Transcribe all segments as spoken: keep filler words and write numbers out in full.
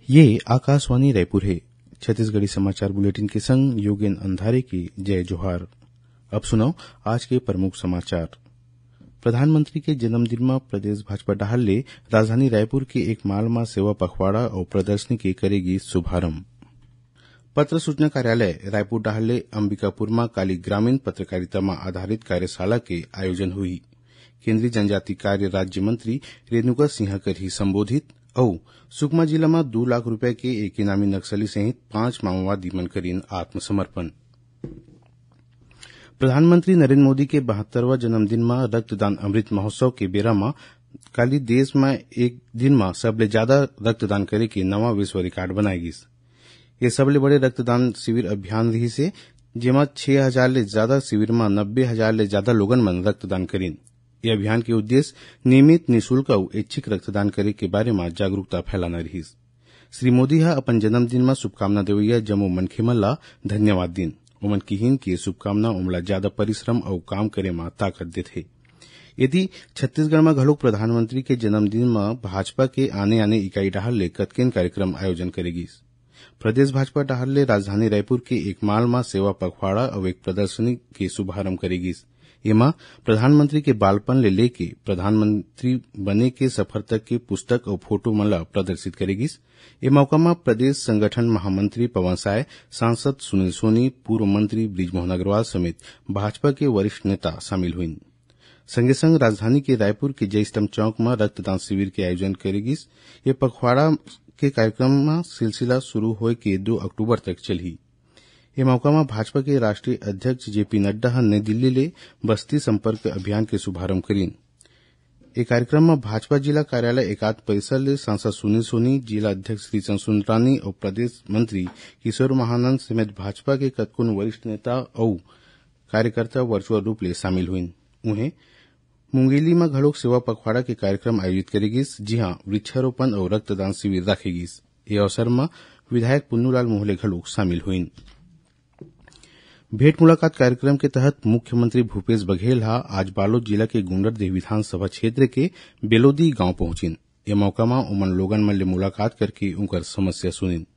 ये आकाशवाणी रायपुर हे। छत्तीसगढ़ी समाचार बुलेटिन के संग योगेन अंधारे के जय जोहार। अब सुनव आज के प्रमुख समाचार। प्रधानमंत्री के जन्मदिन म प्रदेश भाजपा डहार ले राजधानी रायपुर के एक माल म सेवा पखवाड़ा अउ प्रदर्शनी के करे गिस शुभारंभ। पत्र सूचना कार्यालय रायपुर डहार ले अंबिकापुर म काली ग्रामीण पत्रकारिता म आधारित कार्यशाला के आयोजन होही। केंद्रीय जनजाति कार्य राज्य मंत्री रेणुका सिंह करही संबोधित अउ सुकमा जिला म दू लाख रुपया के एक इनामी नक्सली सहित पांच माओवादी मन करिन आत्मसमर्पण। प्रधानमंत्री नरेंद्र मोदी के बहत्तरवां जन्मदिन म रक्तदान अमृत महोत्सव के बेरा म काली देश म एक दिन म सबले ज्यादा रक्तदान करे के नवा विश्व रिकॉर्ड बनाए गिस। ये सबले बड़े रक्तदान शिविर अभियान रिहिस हे, जेमा छह हजार ले ज्यादा शिविर म नब्बे हजार ले ज्यादा लोगन मन रक्तदान करिन। ये अभियान के उद्देश्य नियमित, निशुल्क अउ ऐच्छिक रक्तदान करे के बारे म जागरूकता फैलाना रिहिस। श्री मोदी ह अपन जन्मदिन म शुभकामना देवइया जम्मो मनखे मन ला धन्यवाद दीन। ओमन किहिन कि ये शुभकामना ओमला ज्यादा परिश्रम अउ काम करे म ताकत देथे। यदि छत्तीसगढ़ म घलोक प्रधानमंत्री के जन्मदिन म भाजपा के आने-आने इकाई डहार ले कतकेन कार्यक्रम आयोजन करे गिस। प्रदेश भाजपा डहार ले राजधानी रायपुर के एक माल म सेवा पखवाड़ा अउ एक प्रदर्शनी के शुभारंभ करे गिस। एमा प्रधानमंत्री के बालपन ले लेके प्रधानमंत्री बने के सफर तक के पुस्तक अउ फोटो मन ल प्रदर्शित करे गिस। ए मौका म प्रदेश संगठन महामंत्री पवन साय, सांसद सुनील सोनी, पूर्व मंत्री बृजमोहन अग्रवाल समेत भाजपा के वरिष्ठ नेता शामिल होइन। संगे संग राजधानी के रायपुर के जयस्तंभ चौक म रक्तदान शिविर के आयोजन करे गिस। ये पखवाड़ा के कार्यक्रम म सिलसिला शुरू होए के दो अक्टूबर तक चलही। ए मौका म भाजपा के राष्ट्रीय अध्यक्ष जेपी नड्डा ह नई दिल्ली ले बस्ती संपर्क अभियान के शुभारंभ करिन। ए कार्यक्रम म भाजपा जिला कार्यालय एकात्म परिसर ले सांसद सुनील सोनी, जिला अध्यक्ष श्रीचंद सुंदरानी अउ प्रदेश मंत्री किशोर महानंद समेत भाजपा के कतकोन वरिष्ठ नेता अउ कार्यकर्ता वर्चुअल रूप ले शामिल होइन। उहें, मुंगेली म घलोक सेवा पखवाड़ा के कार्यक्रम आयोजित करे गिस, जिहां वृक्षारोपण अउ रक्तदान शिविर राखे गिस। ए अवसर म विधायक पुन्नूलाल मोहले घलोक शामिल होइन। भेंट मुलाकात कार्यक्रम के तहत मुख्यमंत्री भूपेश बघेल ह आज बालोद जिला के गुंडरदेही विधानसभा क्षेत्र के बेलोदी गांव पहुंचिन। ए मौका म ओमन लोगन मन ले मुलाकात करके उंकर समस्या सुनिन।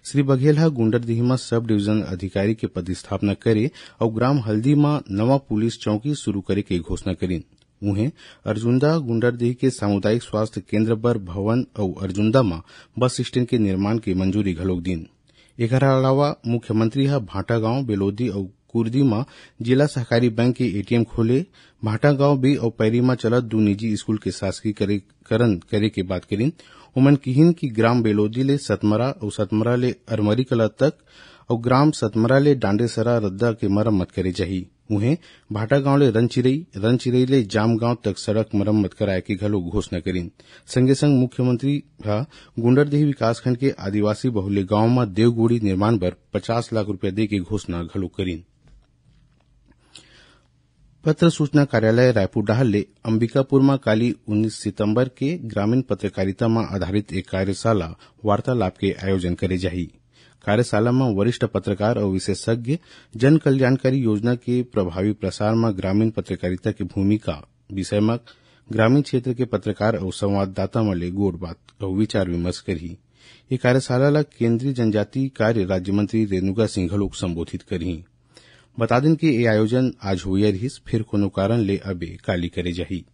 श्री बघेल ह गुंडरदेही म सब डिवीजन अधिकारी के पदस्थापना करे अउ ग्राम हल्दी म नवा पुलिस चौकी शुरू करे के घोषणा करिन। उहें, अर्जुंदा गुंडरदेही के सामुदायिक स्वास्थ्य केंद्र बर भवन अउ अर्जुंदा म बस स्टैंड के निर्माण के मंजूरी घलोक दीन। एकर अलावा मुख्यमंत्री ह भाटागांव, बेलोदी अउ कुर्दी म जिला सहकारी बैंक के एटीएम खोले, भाटागांव बी अउ पैरी म चलत दू निजी स्कूल के शासकीकरण करे के बात करिन। ओमन किहिन कि ग्राम बेलोदी ले सतमरा अउ सतमरा ले अरमरी कला तक अउ ग्राम सतमरा ले डांडेसरा रद्दा के मरम्मत करे जाही। उहें, भाटागांव ले रनचिरई, रनचिरई ले जामगांव तक सड़क मरम्मत कराए के घलो घोषणा करिन। संगे संग मुख्यमंत्री ह गुंडरदेही विकासखंड के आदिवासी बहुल्य गांव म देवगुड़ी निर्माण बर पचास लाख रुपया दे के घोषणा घलो करिन। पत्र सूचना कार्यालय रायपुर डहार ले अंबिकापुर म काली उन्नीस सितंबर के ग्रामीण पत्रकारिता म आधारित एक कार्यशाला वार्तालाप के आयोजन करे जाही। कार्यशाला म वरिष्ठ पत्रकार अउ विशेषज्ञ जन कल्याणकारी योजना के प्रभावी प्रसार म ग्रामीण पत्रकारिता के भूमिका विषय म ग्रामीण क्षेत्र के पत्रकार अउ संवाददाता मन ले गोठ बात अउ विचार विमर्श करही। ये कार्यशाला ल केंद्रीय जनजातीय कार्य राज्य मंत्री रेणुका सिंह घलोक संबोधित करही। बता देन कि ये आयोजन आज होइया रिहिस, फेर कोनो कारण ले अबे काली करे जाही।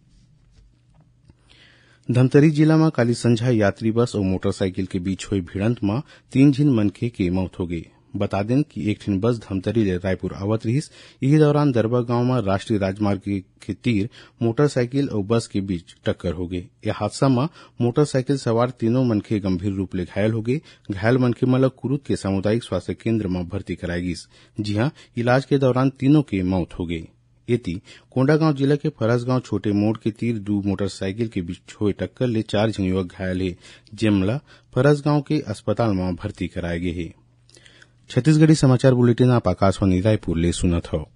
धमतरी जिला म काली संझा यात्री बस अउ मोटरसाइकिल के बीच होए भिड़ंत म तीन झिन मनखे के मौत होगे। बता देन कि एक ठिन बस धमतरी ले रायपुर आवत रिहिस। इही दौरान दरबा गांव म राष्ट्रीय राजमार्ग के, के तीर मोटरसाइकिल अउ बस के बीच टक्कर होगे। ए हादसा म मोटरसाइकिल सवार तीनों मनखे गंभीर रूप ले घायल होगे। घायल मनखे मन ल कुरूद के सामुदायिक स्वास्थ्य केंद्र म भर्ती कराए गिस, जिहां इलाज के दौरान तीनों के मौत होगे। एती, कोंडागांव जिला के फरसगांव छोटे मोड़ के तीर दू मोटरसाइकिल के बीच होए टक्कर ले चार झन युवक घायल हे, जेमला फरसगांव के अस्पताल म भर्ती कराए गे हे। छत्तीसगढ़ी समाचार बुलेटिन आप आकाशवाणी रायपुर ले सुनत हव।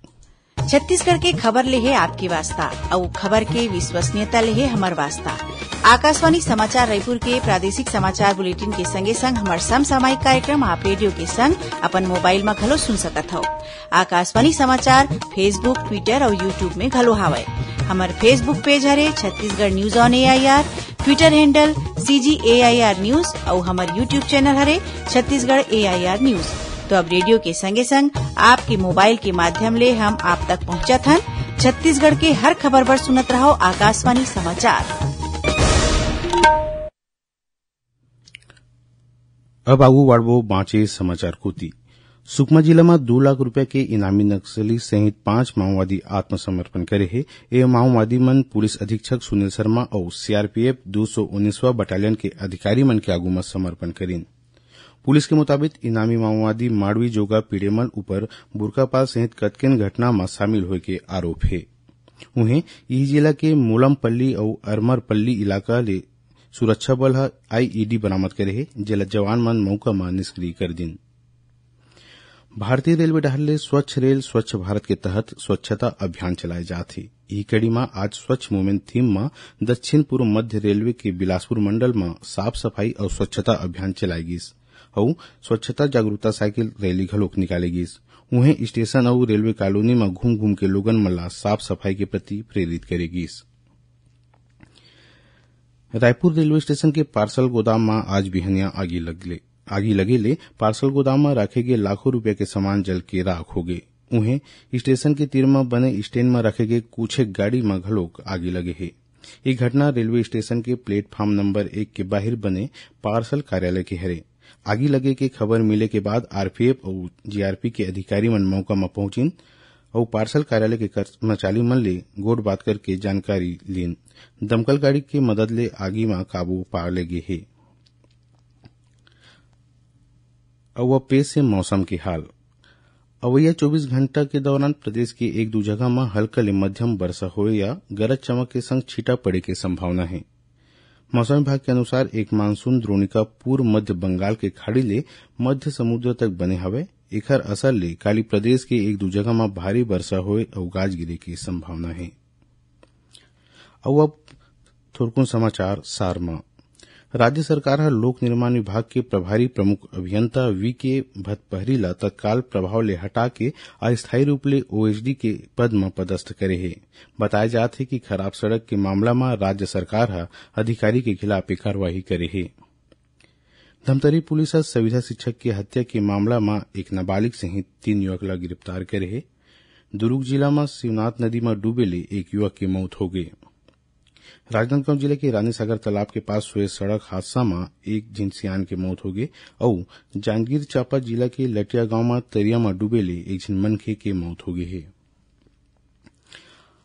छत्तीसगढ़ के खबर ले हे आपके वास्ता, अउ खबर के विश्वसनीयता ले हे हमर वास्ता। आकाशवाणी समाचार रायपुर के प्रादेशिक समाचार बुलेटिन के संगे संग हमर समसामयिक कार्यक्रम आप रेडियो के संग अपन मोबाइल म घलो सुन सकत हव। आकाशवाणी समाचार Facebook, Twitter अउ YouTube में घलो हावय। हमर Facebook पेज हरे Chhattisgarh News on AIR। Twitter handle C G A I R News अउ हमर YouTube channel हरे Chhattisgarh A I R News। तो अब रेडियो के संगे संग आपके मोबाइल के माध्यम ले हम आप तक पहुंचत हन। छत्तीसगढ़ के हर खबर बर सुनत रहो आकाशवाणी समाचार। अब आगू बाढ़बो बांचे समाचार कोती। सुकमा जिला म दू लाख रुपया के इनामी नक्सली सहित पांच माओवादी आत्मसमर्पण करे हे। ए माओवादी मन पुलिस अधीक्षक सुनील शर्मा अउ सीआरपीएफ दो सौ उन्नीसवां बटालियन के अधिकारी मन के आगू म समर्पण करिन। पुलिस के मुताबिक इनामी माओवादी माड़वी जोगा पीड़ेमल ऊपर बुरकापाल सहित कतकेन घटना म शामिल होय के आरोप हे। उहें, इही जिला के मोलमपल्ली अउ अरमरपल्ली इलाका ले सुरक्षा बल ह आईईडी बरामद करे हे, जेला जवान मन मौका म निष्क्रिय कर दिन। भारतीय रेलवे डहार ले स्वच्छ रेल स्वच्छ भारत के तहत स्वच्छता अभियान चलाए जात हे। इही कड़ी म आज स्वच्छ मूवमेंट थीम म दक्षिण पूर्व मध्य रेलवे के बिलासपुर मंडल म साफ सफाई अउ स्वच्छता अभियान चलाए गिस अउ स्वच्छता जागरूकता साइकिल रैली घलोक निकाले गिस। उहें, स्टेशन अउ रेलवे कॉलोनी म घूम घूम के लोगन मन ला साफ सफाई के प्रति प्रेरित करे गिस। रायपुर रेलवे स्टेशन के पार्सल गोदाम म आज बिहनिया आगी लगले आगी लगे ले पार्सल गोदाम म राखे गे लाखों रुपया के सामान जल के राख हो गे। उहें, स्टेशन के तीर म बने स्टैंड म रखे गे कुछ एक गाड़ी म घलोक आगी लगे हे। ये घटना रेलवे स्टेशन के प्लेटफॉर्म नंबर एक के बाहिर बने पार्सल कार्यालय के हरे। आगी लगे के खबर मिले के बाद आरपीएफ अउ जीआरपी के अधिकारी मन मौका म पहुंचिन अउ पार्सल कार्यालय के कर्मचारी मन ले गोठ बात करके जानकारी लीन। दमकल गाड़ी के मदद ले आगी म काबू पा ले गे हे। अउ अब पेश हे मौसम के हाल। अवइया चौबीस घंटा के दौरान प्रदेश के एक दू जगह म हल्का ले मध्यम वर्षा होए या गरज चमक के संग छींटा पड़े के संभावना हे। मौसम विभाग के अनुसार एक मानसून द्रोणिका पूर्व मध्य बंगाल के खाड़ी ले मध्य समुद्र तक बने हवय। एखर असर ले काली प्रदेश के एक दू जगह म भारी वर्षा होए अउ गाज गिरे के संभावना हे। अउ अब थोरकुन समाचार सार म। राज्य सरकार ह लोक निर्माण विभाग के प्रभारी प्रमुख अभियंता वी के भतपहरी ल तत्काल प्रभाव ले हटा के अस्थायी रूप ले ओएसडी के पद म पदस्थ करे हे। बताय जात हे कि खराब सड़क के मामला म राज्य सरकार ह अधिकारी के खिलाफ एक कार्रवाई करे हे। धमतरी पुलिस ह संविधा शिक्षक के हत्या के मामला म एक नाबालिग सहित तीन युवक ल गिरफ्तार करे हे। दुरूग जिला म शिवनाथ नदी म डूबे ले एक युवक के मौत हो गे। राजनांदगांव जिले के रानीसागर तालाब के पास हुए सड़क हादसा म एक झिन सियान के मौत हो गे अउ जांजगीर चांपा जिला के लटिया गांव म तरिया म डूबे ले एक झिन मनखे के मौत हो गे हे।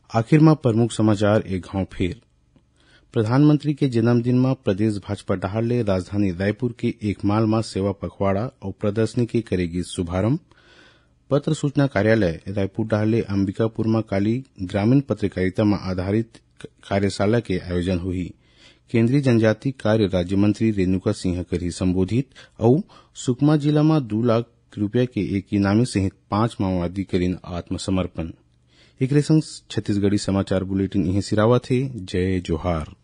आखिर म प्रमुख समाचार एक घांव फेर। प्रधानमंत्री के जन्मदिन म प्रदेश भाजपा डहार ले राजधानी रायपुर के एक माल म सेवा पखवाड़ा अउ प्रदर्शनी के करे गिस शुभारंभ। पत्र सूचना कार्यालय रायपुर डहार ले अंबिकापुर म काली ग्रामीण पत्रकारिता म आधारित क-, कार्यशाला के आयोजन होही। केंद्रीय जनजाति कार्य राज्य मंत्री रेणुका सिंह करही संबोधित अउ सुकमा जिला म दू लाख रुपया के एक इनामी सहित पांच माओवादी करिन आत्मसमर्पण। एकरे संग छत्तीसगढ़ी समाचार बुलेटिन इहें सिरावत हे। जय जोहार।